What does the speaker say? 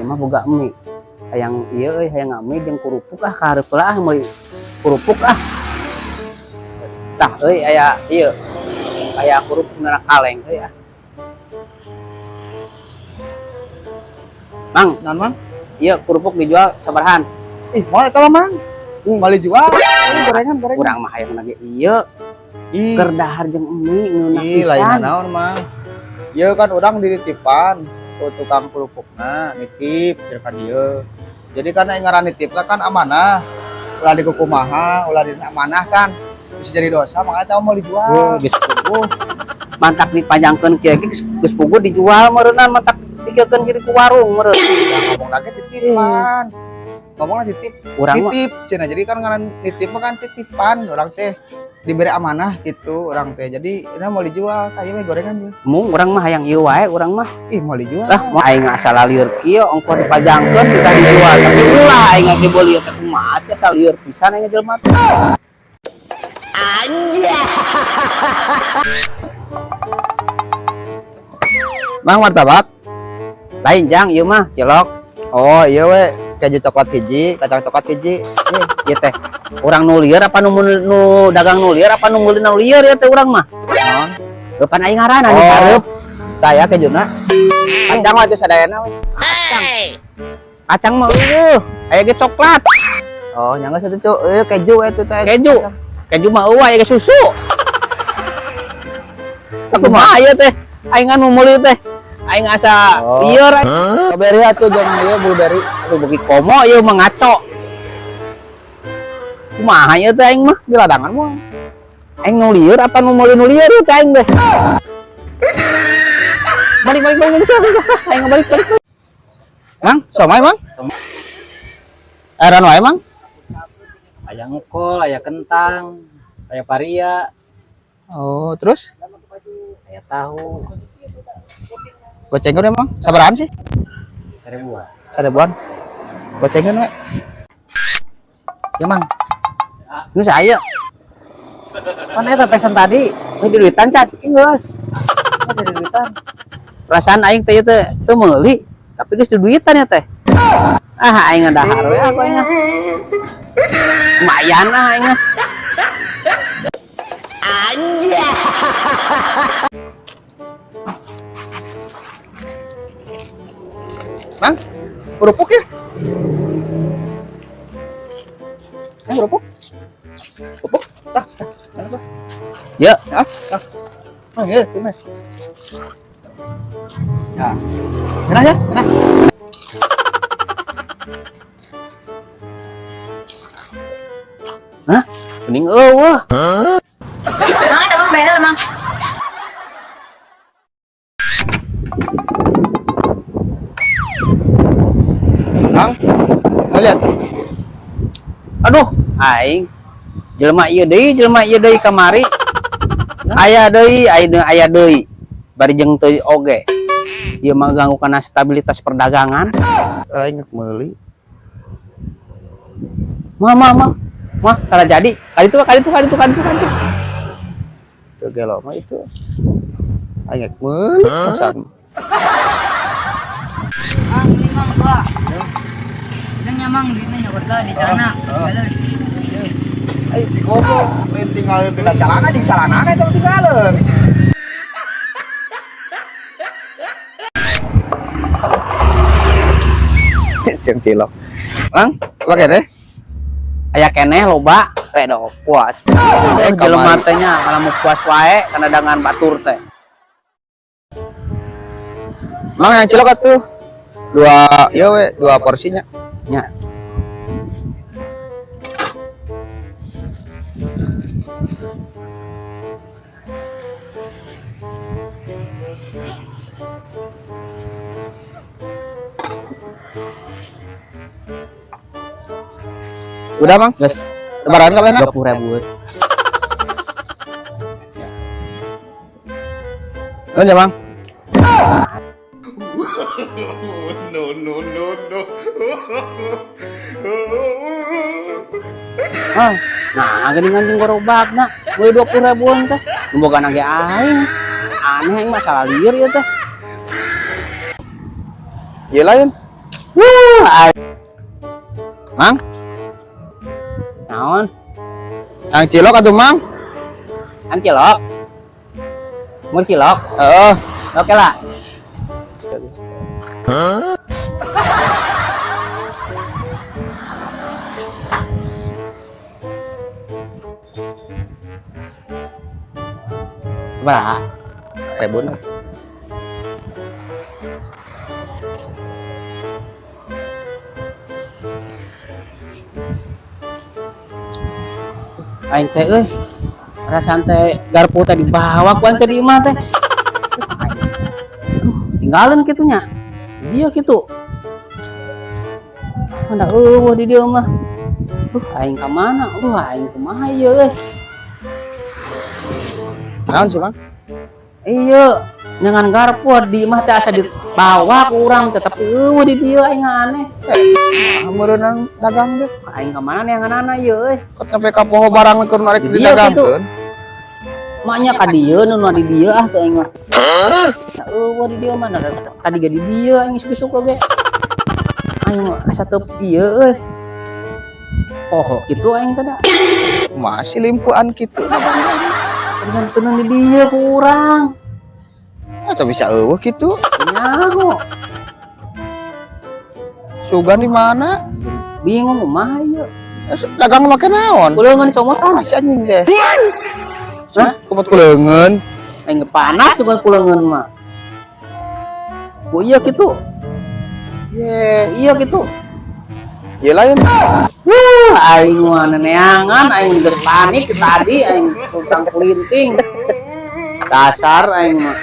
Mah boga mie. Hayang ieu euy, hayang mie jeung kerupuk ah, kahareup heula ah meuli kerupuk ah. Tah euy, aya ieu. Aya kerupuk na kaleng euy ah. Mang, Naon, Mang? Ieu kerupuk dijual sabarahan? Ih, moal eta mah, Mang. Moal dijual. Ini gorengan, gorengan. Urang mah hayang lagi ieu. Ih, Keur dahar jeung mie ngeunah ih, lain pisan. Naon, Mang. Ieu kan urang dititipan ku tukang kerupukna, nitip cenah ka dieu. Jadi karena ngaran nitip kan amanah. Ulah dikukumaha, ulah di amanah kan. Bisa jadi dosa, makanya eta moal dijual. Oh, geus puguh. Mantak dipanjangkeun kieu ge geus puguh dijual meureunna, mantak dikeun kiri ku warung meureun. Ya, ngomong lagi titipan. Ngomongna titip, Urang mah titip cenah. Jadi kan ngaran nitip mah kan titipan, urang teh diberi amanah gitu urang teh. Jadi ini moal dijual, tah ieu we gorengan ieu. Mung urang mah hayang ieu wae urang mah. Ih, moal dijual. Lah, moal aing asa lieur kieu ongkoh dipajangkeun bisa dijual. Tapi ulah aing ge beuli teh kumaha sih asa lieur pisan aing jelema teh. Mang, martabak. Lain jang ieu mah cilok. Oh, iya we, keju coklat hiji, kacang coklat hiji. Eh, ieu teh urang nu lieur apa nu dagang nu lieur apa nu meuli nu lieur ieu teh urang mah. Naon? Depan aing ngaranna di Oh. hareup. Tah ya kejuna. Kacang mah itu sadayana we. Kacang mah eueuh, aya ge coklat. Oh, nya geus atuh, Cuk. Eh, keju we itu teh. Keju. Keju mah eueuh, aya ge susu. Kumaha ieu teh? Aing anu meuli teh. Aing asa Oh. lieur. Strawberry atuh jeung ieu blueberry. Aduh, beuki komo ieu mah ngaco. Kumaha ieu teh aing mah? Di ladangan mah. Aing nu lieur apa nu meuli nu lieur ieu teh aing teh? Balik balik balik balik balik. Aing balik balik. Mang, somai, Mang? Eran wae, Mang? Aya kol, aya kentang, aya paria, Oh, terus aya tahu, gocengan emang sabarahan sih? 1000-an. Seribuan. Gocengan we. Ya, Mang. Nu saya. Pan eta pesan tadi, Teu diduitan can. geus. Masih diduitan. Perasaan aing teh ieu teh teu meuli, tapi geus diduitan ya teh. Ah, aing dahar we aku aing. Ah. Lumayan ah aing ah. Mang, kerupuk ya? Eh, kerupuk? Kerupuk? Tah, tah, kenapa? Ya, Hah? Tah. Oh, iya, ini. Ya. Enak ya? Enak. Hah? Mending eueuh. Mang, eta mah bener, Mang. Mang, mau lihat tuh. Aduh, aing jelema ieu deui kamari. Aya deui, aya aya deui. Bari jeung teu oge. Ieu mah ganggu kana stabilitas perdagangan. Aing meuli. Mah mah mah. Mah, salah jadi. Kali itu, kali itu, kali itu, kali itu, kali itu. Tuh gelo mah itu. Aing meuli masan. Mang, ini Mang dua. Udah Mang, duitnya nyokot lah di celana. Balik. Ayo si goblok, lain tinggal tinggal celana jeung celanana eta tinggalin. Jeung cilok. Mang, pakai deh. Aya keneh loba. Eh, dong, puas. Eh, jelema teh nya kana mau puas wae kana dagangan batur teh. Mang, yang cilok atuh. Dua, iya we, dua porsinya. Nya. Udah, Mang? Geus. Lebaran kapan? 20.000. Nuhun ya, Mang. No, no, no, no. Ah, nah, geuningan jeung gerobakna. Meuli 20 ribuan teh. Nu boga ge aing. Aneh aing mah salah lieur ieu teh. Ieu lain. Wuh, aing. Mang, Naon? yang cilok atuh, Mang. Ang cilok. Mun cilok. Heeh. Oke lah. Berapa? Rebun. Aing teh euy. Perasaan teh garpu teh dibawa ku aing teh di imah teh. Aduh, tinggalan kitu nya. Dia kitu. Mana eueuh di dieu mah. Duh, aing ka mana? Duh, aing kumaha ieu euy. Naon sih, Mang? Iya, dengan garpu di imah teh asa dibawa ku urang teh, tapi eueuh di dieu aing aneh. Eh, meureunang dagang deh. Aing ka mana neanganana ieu euy. Kok sampai ka poho barang keur nu arek Di dieu kitu. didagangkeun. Maknya ka dieu nu di dieu ah teh aing mah. Nah, eueuh di dieu mah nah, tadi ge di dieu aing isuk-isuk oge. Aing mah asa teu ieu euy. Poho kitu aing teh da. Masih limpuan kitu dagang teh. Tadi kan teu di dieu ku urang. Atau bisa eueuh kitu. Nyaho. Sugan di mana? Bingung kumaha ieu. Eh, dagang make naon? Kuleungeun comotan. Ah, si anjing teh. Hah? Kumat kuleungeun. Aing panas juga kuleungeun mah. Ku iya kitu. Ye, Ku iya kitu. ye lain. Wuh, aing mah neneangan, aing geus panik tadi, aing utang kulinting. Dasar aing mah.